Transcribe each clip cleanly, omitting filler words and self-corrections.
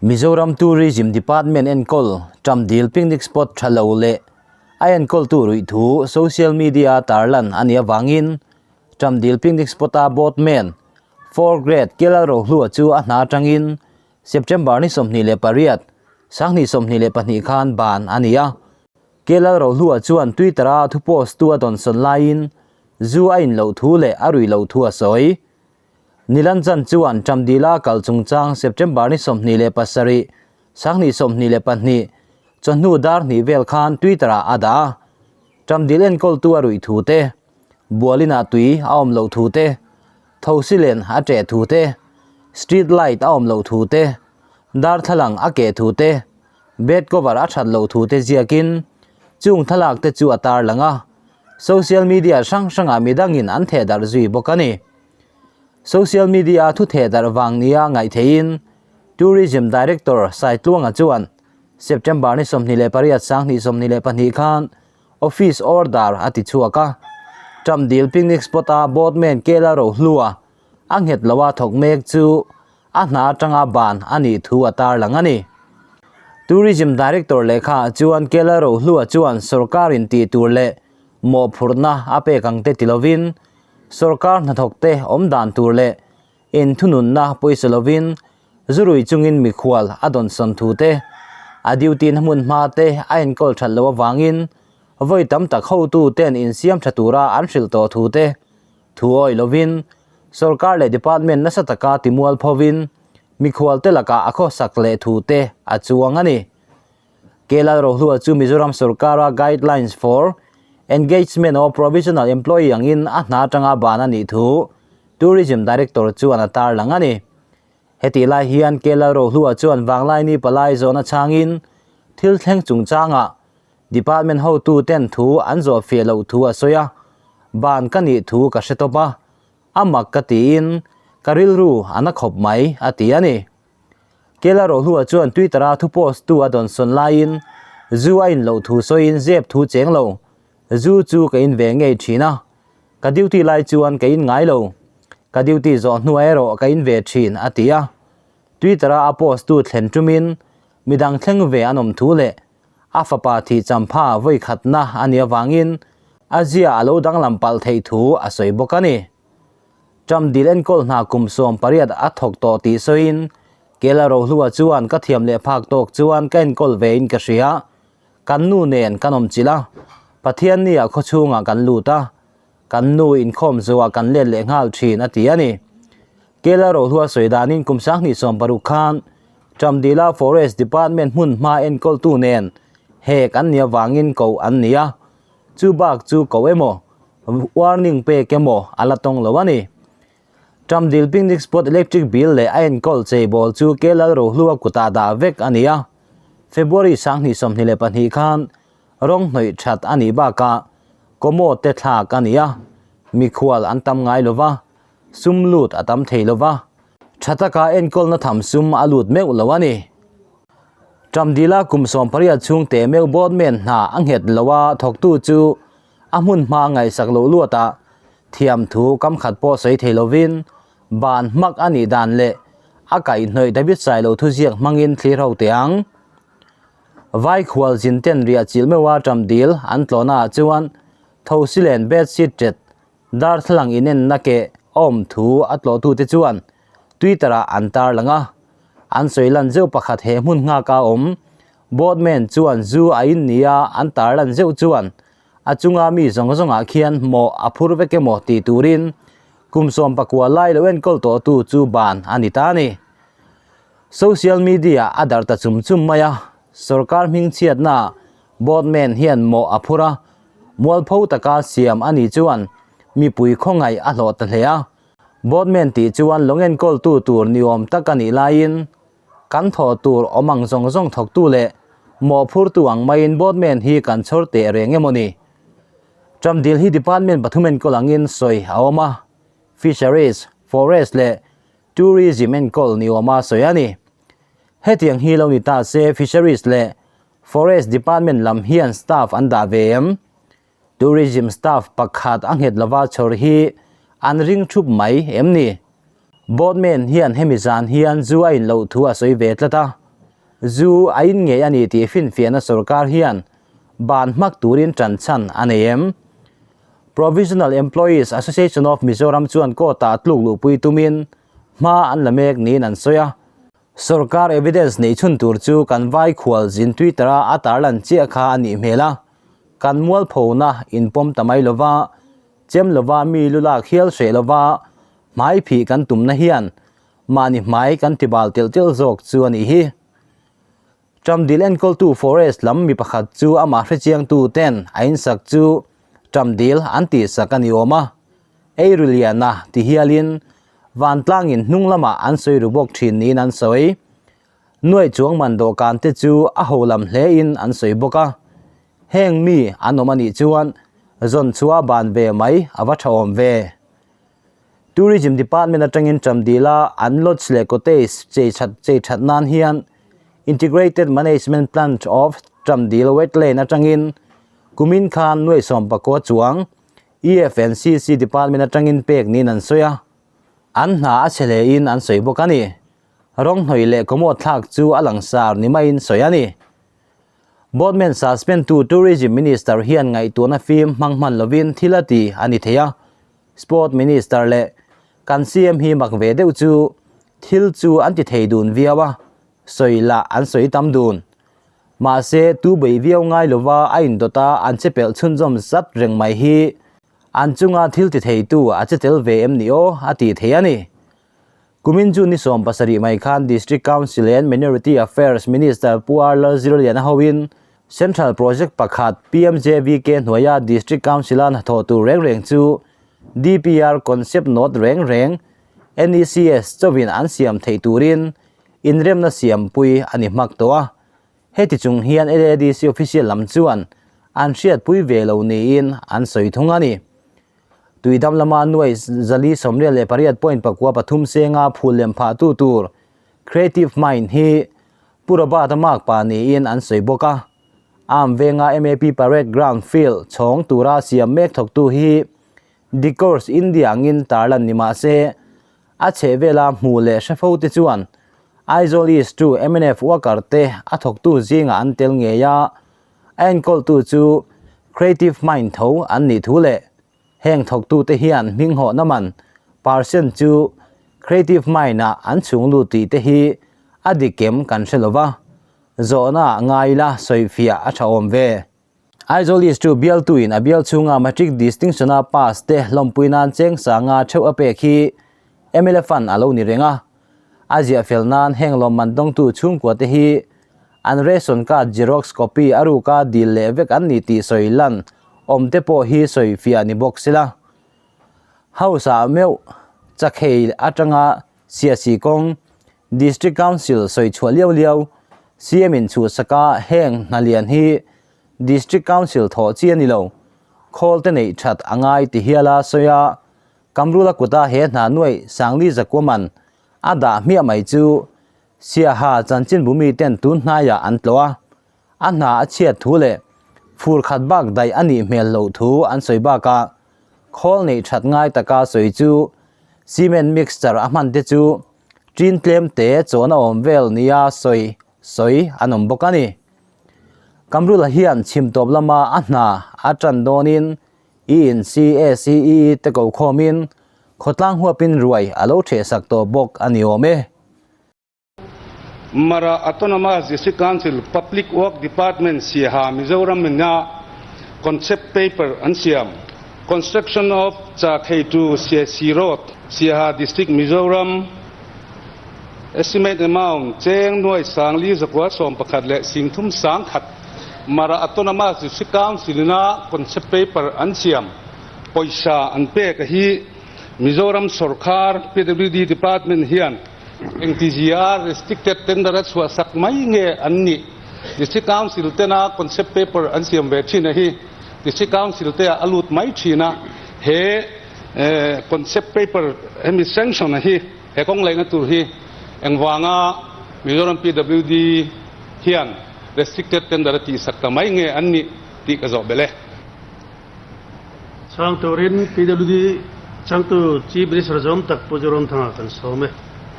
Mizoram Tourism Department enkawl Ṭamdil Picnic Spot ṭha lo leh a enkawltu ruih thu social media-a tarlan a nih avangin Ṭamdil Picnic Spot-a boatman Four Grade Kelal Rohlua chu a hna aṭangin September ni 28, 2022 khan ban a ni a. Kelal Rohlua chuan Twitter-a thu post tu a dawnsawn laiin zu a in loh thu leh a ruih loh thu a sawi. Nilanjan chuan Ṭamdila kal chungchang September ni 27, 2022, chawhnu dar hnih vel khan Twitter-ah a dah a. Ṭamdil enkawltu a ruih thu te, bualinah tui a awm loh thu te, thosi len a ṭeh thu te, street light a awm loh thu te, darthlalang a keh thu te, bed cover a ṭhat loh thu te ziakin chung thlalak te chu a tarlang a. Social media hrang hrangah midangin an thehdarh zui bawk a ni. Social media thu thehdarh vang nia ngaih theihin Tourism Director Saitluanga chuan September ni 28 2022 khan Office Order a ti chhuak a. Ṭamdil Picnic Spot-a boatman Kela Rohlua a nghet loa thawk mek chu a hna atanga ban a nih thu a tarlang a ni. Tourism Director lehkhaah chuan Kela Rohlua chuan sorkarin tih tur leh mawhphurhna a pek ang te ti lovin sorkar hnathawkte awm dan tur leh inthununna pawisa lovin zurui chungin mikhual a dawnsawn thu te, a duty na hmun hma te a enkawl that loh avangin vawi tam tak hotu ten insiam tha tura an hrilh tawh thu te thu awih lovin sorkar leh department nasa taka timual phovin mikhual te lakah a khawsak leh thu te a chuang a ni. Kelal Rohlua chu Mizoram sorkara Guidelines for Engagement of Provisional Employee angin a hna atanga ban a nih thu Tourism Director chuan a tarlang a ni. Hetih lai hian Kelal Rohlua chuan Vanglaini palai zawhna chhangin thil thleng chungchangah Department hotu ten thu an zawh fiah loh thu a sawi a, ban ka nih thu ka hre tawp a, a mak ka tiin ka rilru a na khawp mai a ti a ni. Kela Rohlua chuan Twitter-a thu post tu a dawnsawn laiin zu a in loh thu sawiin zep thu cheng lo, Zu chu ka in ve ngei thin a, ka duty lai chuan ka in ngai lo, ka duty zawh hnuah erawh ka in ve thin a ti a. Twitter-a a post tu thlen tumin midang thleng ve an awm thu leh a fapa thih champha vawi khatna a nih avangin a zia a lo danglam palh theih thu a sawi bawk a ni. Ṭamdil enkawl hna kum 18 a thawk tawh tih sawiin Kela Rohlua chuan ka thiam leh phak tawk chuan ka enkawl vein ka hria. Kan nu nen kan awm chilh a, Pathian nia khawchhungah kan lut a, kan nu inkhawm zuah kan let leh nghal thin a ti a ni. Kela Rohlua sawi danin kum 2016 khan Ṭamdila Forest Department hmun hma enkawltu nen hek an nih avangin koh an ni a, chu bak chu koh emaw Warning pek emaw a la tawng lo a ni. Ṭamdil picnic spot electric bill leh a enkawl cheibawl chu Kelal Rohlua kutah dah vek a ni a. February 2022 khan rawng hnawih that a nih bakah commode te thlak a ni a, mikhual an tam ngai lo va, sum lut a tam thei lo va, tha taka enkawlna tham sum a lut meuh lo a ni. Ṭamdila kum 18 chhung teh meuh boatman hna a nghet lo a, thawktu chu A hmun hma ngaihsak loh luatah thiam thu kam khat pawh sawi thei lovin ban hmak a nih dan leh a kaihhnawih David Sailo thuziak hmangin thlir ho teh ang. Vai khual zin ten riah chilh meuha ṭam dil an tlawhnaah chuan Thosilen bedsheet ṭet darthlalang inenna keh awm thu a tlawhtute chuan Twitter-ah an tarlang a. An sawi lan zeuh pakhat he hmun nghaka awm Boatman chuan zu a in nia an tarlan zeuh chuan a chunga mi zawng zawngah khian hmawh a phur vek emaw tih turin kum 19 lai lo enkawl tawhtu chu ban a ni ta a ni. Social media a darh ta chum chum mai a, sorkar hmingchhiatnaah Boatman hian mawh a phur a, mualpho taka siam a nih chuan mipui khawngaih a hlawh ta hle a. Boatman tih chuan lawng enkawltu tur ni awm tak a nih laiin Kan thawh tur awm ang zawng zawng thawktu leh mawhphurtu ang maiin boatman hi kan chhawr teh reng emaw ni? Ṭamdil hi department pathum enkawl angin sawi a awm a, Fisheries, Forest leh Tourism enkawl ni awma sawi a ni. Hetiang hi lo ni ta se Fisheries leh Forest department lam hian staff an dah ve em? Tourism staff pakhat a nghet lova chhawr hi an ring thup mai em ni? Boatman hian hemi zan hian zu a in loh thu a sawi ve tlat a. Zu a in ngei a ni tih finfiahna sorkar hian ban hmak turin tan chhan a nei em? Provisional Employees Association of Mizoram chuan court-ah tluk luhpui tumin hma an la mek niin an sawi a. Sorkar evidence neih chhun tur chu kan vai khual zin Twitter-a a tarlan chiah kha a nih hmel a, kan mualphona inpawm ta mai lova, chem lova mi lu lak hial hreh lova hmai phih kan tumna hian mahni hmai kan ti bal telh telh zawk chu a nih hi. Ṭamdil enkawltu forest lam mi pakhat chu amah hrechiangtu ten a insak chu ṭamdil an tihsak a ni awm a, eiru liana ti hialin vantlangin hnung lamah an sawi ru bawk ṭhin niin an sawi. Nuaih chuang man dawhkan te chu a ho lam hlein an sawi bawk a, heng mi an awm a nih chuan zawn chhuah ban ve mai a va ṭha awm ve. Tourism Department atangin Ṭamdila an lodge leh cottage chei that chei that nan hian Integrated Management Plan of Ṭamdil Wetland atangin kumin khan nuaih sawmpakua chuang EFNCC Department atangin pek niin an sawi a, an hna a chhe hlein an sawi bawk a ni. Rawng hnawih leh kawmawt thlak chu a langsar ni maiin sawi a ni. Boardman suspend tu Tourism Minister hian ngaihtuahna fim hmang hman lovin thil a ti a ni thei a, Sport Minister leh kan CM hi mak ve deuh chu thil chu an ti thei dun viau a, sawi lah an sawi tam dun. Mahse, tu bei viau ngai lova a indawt a an che pelh chhunzawm zat reng mai hi an chunga thil ti theitu a che tel ve em ni aw a ti thei a ni. Kumin chu ni 70 mai khan District Council and Minority Affairs Minister Pu R Lalzirliana hoin Central Project pakhat PMJVK hnuaia District Council-a hnathawh tur reng reng chu DPR Concept Note reng reng NECS chauhin an siam theih turin inremna siampui a ni hmak tawh a. Heti chung hian LADC official lam chuan an hriatpui ve lo niin an sawi thung a ni. Tuidam lama nuai 438.3 senga phul lem phahtu tur Creative Mind hi Pu Robert-a mark pa niin an sawi bawk a. Arm venga MAP Parade Ground field chhawng tura siam mek thawktu hi Decors India angin tarlan ni mah se, a chhehvela hmu leh hre fo te chuan Aizawl East to mnf worker te a thawktu zingah an tel ngei a, a enkawltu chu Creative Mind tho an nih thu leh heng thawktute hian hminghawhna man percent chu Creative Mind-ah an chhung lut tih te hi a dik em kan hre lo va, zawhna ah ngai ila sawifiah a tha awm ve. Aizawl East chu bialtuin a bial chhunga Matric Distinction-a pass te hlawmpui nan cheng sanga theuh a pek hi mla fund a lo ni reng a, a ziah fel nan heng lawmman dawngtu chhungkua te hi an ration card xerox copy a ruka dil leh vek an ni tih sawi lan awm te pawh hi sawi fiah ni bawk sela. House ah meuh chakhei atanga Siasi kawng District Council sawi chhuah liau liau CM in chhuhsaka heng hna lian hi District Council thawh chi a ni lo, khawl te neih that a ngai ti hial a sawi a, Kamrula kuta he hna nuaih Sangli Zakuaman a dah hmiah mai chu Siaha chanchinbu miten tun hnaiah an tlawh a, a hna a chhiat thu leh fur khat bak daih a nih hmel loh thu an sawi bakah khawl neih that ngai taka sawi chu cement mixture a hman te chu tin tlem te chawn a awm vel nia sawi sawi an awm bawk a ni. Kamrula hian chhim tawp lama a hna a tan dawnin ENCACE te ko khawmin khawtlang huapin ruai a lo thehsak tawh bawk a ni awm e. Mara Autonomous District Council Public Work Department Siaha Mizoram ina Concept Paper an siam Construction of Chakhei to Siasi Road, Siaha District, Mizoram Estimate Amount Cheng nuai sang li zakua 11 leh 30 10,000 Mara Autonomous District Council ina Concept Paper an siam pawisa an pek a hi Mizoram Sorkar PWD Department hian Engtizia restricted tender a chhuah sak mai nge an nih? District Council tena concept paper an siam ve thin a hi District Council te ah a lut mai thin a, he concept paper hemi sanction a hi he kawng laihna tur hi engvanga Mizoram PWD hian restricted tender a tihsak ta mai nge an nih tih ka zawh belh e. Chhang turin PWD changtu Chief Minister zawm tak Pu Zoramthanga kan sawm e.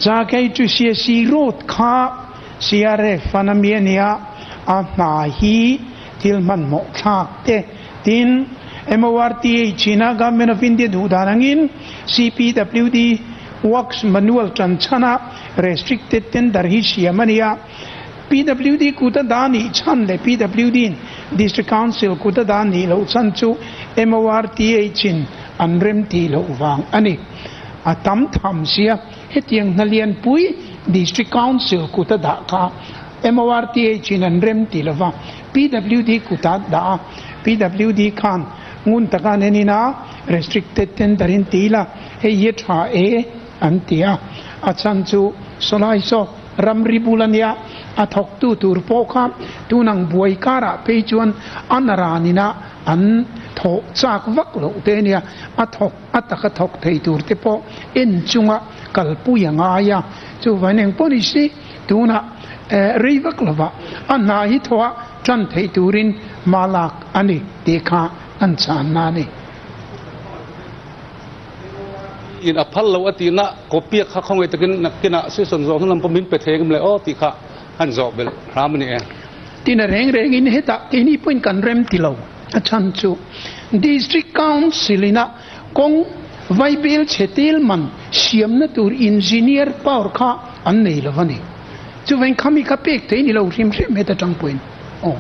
Chakai to Siasi Road kha CRF fund ami a nia, a hna hi thil hmanhmawh thlak te tin MORTH ina Government of India duh dan angin CPWD Works Manual tan chhana Restricted Tender hi siam a nia. PWD kuta dah nih chhan leh PWD in District Council kuta dah nih loh chhan chu MORTH in an rem tih loh vang a ni. A tam tham sia, hetiang hna lianpui District Council kuta dah kha MORTH in an rem tih lova PWD kuta dah a, PWD khan ngun taka an en ina Restricted Tender in ti ila hei hi a tha e an ti a, a chhan chu sawlai saw. Ramri bul a nia, a thawktu tur pawh kha tunang buai karah phei chuan a naran ina an thawh chak vak loh te a nia, a thawk a taka thawk thei tur te pawh en chunga kalpui a ngai a, chuvangin engpawh ni si tunah rei vak lova a hna hi thawh a tan theih turin hma lak a ni tih kha an chhanna a ni. In a phal lo a tihna copy kha khawngaih takin nakinah session zawh hnu lam pawh min pe thei engem le aw tih kha han zawh belh hram a ni e. Tina reng rengin hetah keini pawhin kan rem ti lo. A chhan chu District Council ina kawng vaibel chhe tel man siamna tur engineer power kha an nei lo a ni. Chuvangin khami kha pek thei ni lo hrim hrim heta tang pawhin aw.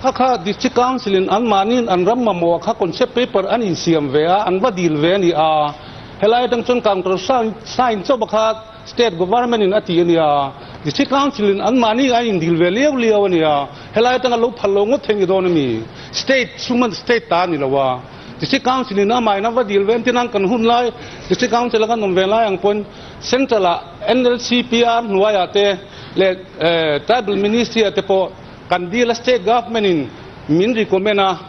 Kha kha District Council in an mahniin an ram mamawh kha concept paper an insiam ve a, an va dil ve a ni a. Helai atang chuan counter sign chauh kha State Government in a ti a ni a. District Council in an mahni an indil ve liau liau a ni a. Helai atanga lo phal lo ngawt thei ni dawn a mi. State sum state ta a ni lo a. District Council in amah in a va dil ve entir nan kan hun lai District Council a kan awm ve lai ang pawhin Central ah NLCPR hnuaiah te leh Tribal Ministry ah te pawh kan dil a State Government in min recommend a,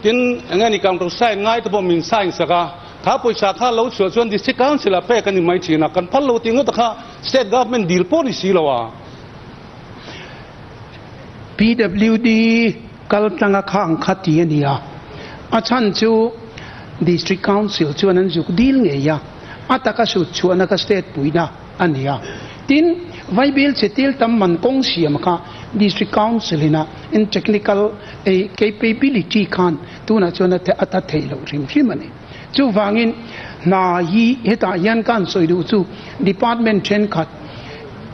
tin eng nge ni counter sign ngai te pawh min sign sak a, kha pawisa kha lo chhuah chuan District Council ah pek a ni mai thin a, kan phal lo tih ngawt a kha State Government dil pawh ni si lo a. PWD kal tlanga khang kha ti a ni a, a chhan chu District Council chuan an zuk dil ngei a, a taka sut chhuahna kha State puina a ni a. Tin, Vaibel che tel tam man kawng siam kha District Council ina in technical capability khan tunah chuan a ta theih loh hrim hrim a ni. Chuvangin hna hi hetah hian ka han sawi duh chu Department thenkhat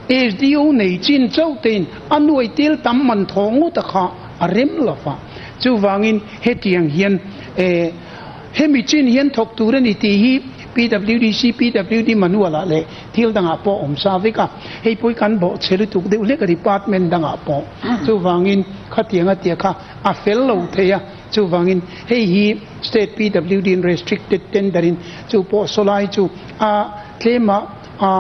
SDO nei chin chauh tein a nuai tel tam man thaw ngawt a kha a rem lo va. Chuvangin hetiang hian hemi chin hian thawk tur a ni tih hi PWDC, PWD manual ah leh thil dangah pawh awm sa vek a. Hei pawh hi kan bawh chhe lutuk deuh hlek a department dangah pawh. Chuvangin khatiang a tia kha a fel lo thei a. Chuvangin hei hi State PWD in restricted tender in chu pawh sawlai chu a tlema a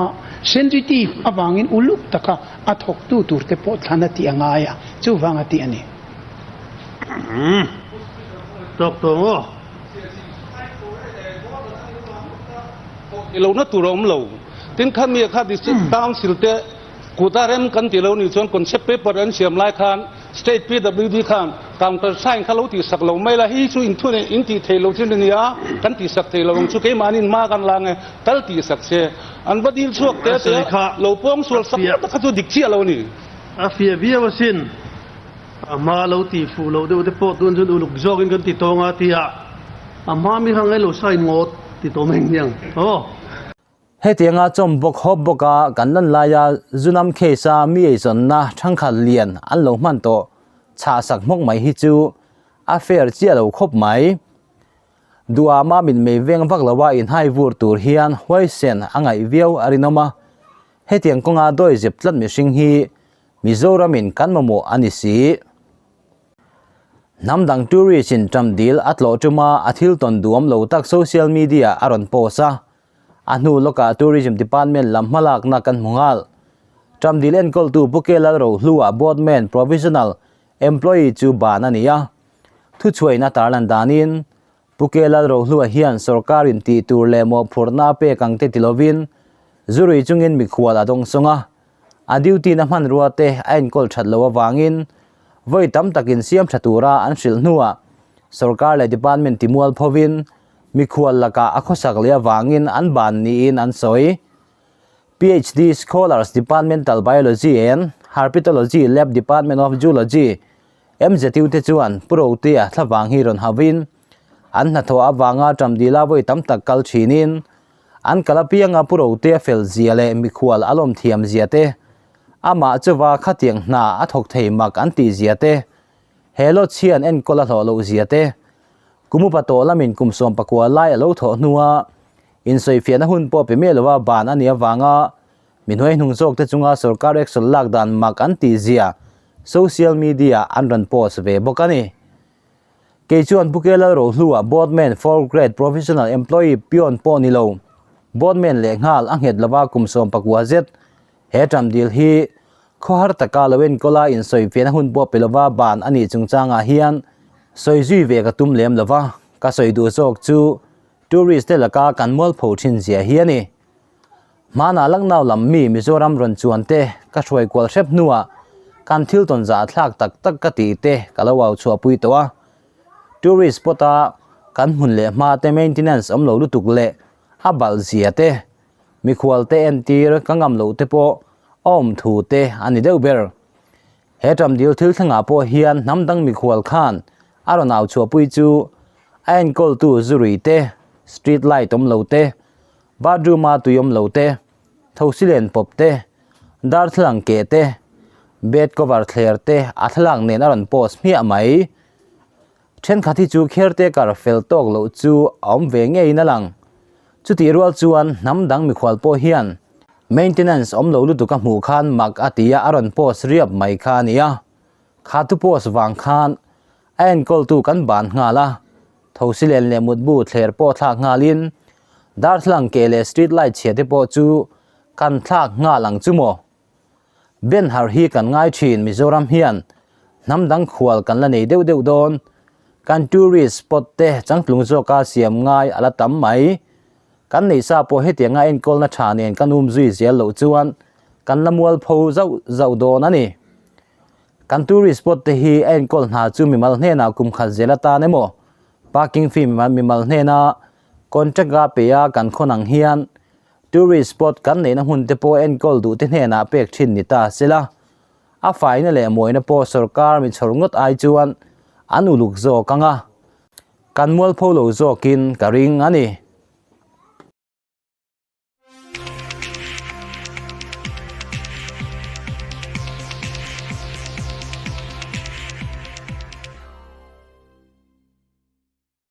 sensitive avangin uluk taka a thawktu tur te pawh thlan a tih a ngai a, chuvang a tih a ni. Tawk tawng aw. I lo na tur a awm lo. Tin khami kha District Council te Kuta rem kan ti lo nih chuan concept paper an siam lai khan State PWD khan counter sign kha lo tihsak lo mai la, hei chu inthu nei in tih thei lo thil a nia, kan tihsak thei lo ang chu keimahni in hma kan la nge tal tihsak se. An va dil chhuak te te a, lo pawng sual sak tak kha chu dik chiah lo a ni. A fiah viau asin, a hma lo tih fuh loh deuh te pawh tun chuan uluk zawkin kan ti tawng a tia, a hma mi kha ngailo sign ngawt ti tawh mai ang aw. Hetianga chawm bawk hawp bawka kan lan laia Zunam case a mi eizawnna thangkhat lian an lo hman tawh chhah sak hmawk mai hi chu a fair chiah lo khawp mai. Duhama mitmei veng vak loa inhai vur tur hian huaisen a ngaih viau a rinawm a, hetiang kawnga dawi zep tlat mihring hi Mizoramin kan mamawh a ni si. Hnam dang tourist in ṭam dil a tlawh ṭuma a thil tawn duam lo tak social media a rawn post a, a hnu lawkah Tourism Department lam hmalakna kan hmu nghal. Ṭam dil enkawltu Pu Ke Lalrohlua boatman provisional employee chu ban a ni a, thuchhuaina tarlan danin Pu Ke Lalrohlua hian sorkarin tih tur leh mawhphurhna a pek ang te ti lovin zurui chungin mikhual a dawngsawng a, A duty na hmanrua te a enkawl that loh avangin vawi tam takin siam tha tura an hrilh hnuah sorkar leh department timual phovin mikhual lakah a khawsak leh avangin an ban niin an sawi. PhD Scholars Departmental Biology and Herpetology Lab Department of Zoology MZU te chuan Pu Rotea thlavang hi rawn hauin an hnathawh avanga Ṭamdila vawi tam tak kal ṭhinin an kal apianga Pu Rotea fel zia leh mikhual a lawm thiam zia te, amah chuva khatiang hna a thawk thei mak an tih zia te, he lawt chhian enkawl a hlawh loh zia te, kum upa tawh lamin kum 19 lai a lo thawh hnua Insawifiahna hun pawh pe miah lova ban a nih avanga mi hnuaihnung zawkte chunga sorkar action lak dan mak an tih zia social media an rawn post ve bawk a ni. Kei chuan Pu Kelal Rohlua boatman fourth grade provisional employee peon pawh ni lo, boatman lehnghal a nghet lova kum 19 zet he ṭam dil hi khawhar taka lo enkawla insawifiahna hun pawh pe lova ban a nih chungchangah hian sawi zui ve ka tum lem lova, ka sawi duh zawk chu Tourist te laka kan mualpho thin zia hi a ni. Hmanah Lucknow lam mi Mizoram rawn chuan te ka hruai kual hrep hnuah kan thil tawn zah thlak tak tak ka tih te ka lo au chhuahpui tawh a. Tourist spot a kan hmun leh hma te maintenance awm lo lutuk leh a balh zia te, mikhual te entir ka ngam loh te pawh a awm thu te a ni deuh ber. He ṭamdil thil thlengah pawh hian hnam dang mikhual khan a rawn au chhuahpui chu a enkawltu zurui te, street light awm lo te, bathroom a tui awm lo te, thosi len pawp te, darthlalang keh te, bed cover thler te a thlalak nen a rawn post hmiah mai. Thenkhat hi chu caretaker fel tawk loh chu a awm ve ngeiin a lang. Chutih rual chuan hnam dang mikhual pawh hian maintenance awm lo lutuk a hmuh khan mak a ti a, a rawn post riap mai kha a ni a. Kha tu post vang khan a enkawltu kan ban nghal a, thosi len leh mutbu thler pawh thlak nghalin darthlalang keh leh street light chhia te pawh chu kan thlak nghal ang chu maw? Ben har hi kan ngai thin Mizoram hian hnam dang khual kan la nei deuh deuh dawn. Kan tourist spot te changtlung zawka siam ngai a la tam mai. Kan neih sa pawh hetianga enkawlna tha nen kan um zui zel loh chuan kan la mualpho zauh zauh dawn a ni. Kan tourist spot te hi a enkawl hna chu mimal hnenah kum khat zel atan emaw parking fee mimal hnena contract a pe a kan khawn ang hian Tourist spot kan neihna hmun te pawh enkawl duh te hnenah pek thin ni ta sela, a faina leh mawina pawh sorkar mi chhawr ngawt ai chuan an uluk zawk ang a, kan mualpho lo zawkin ka ring a ni.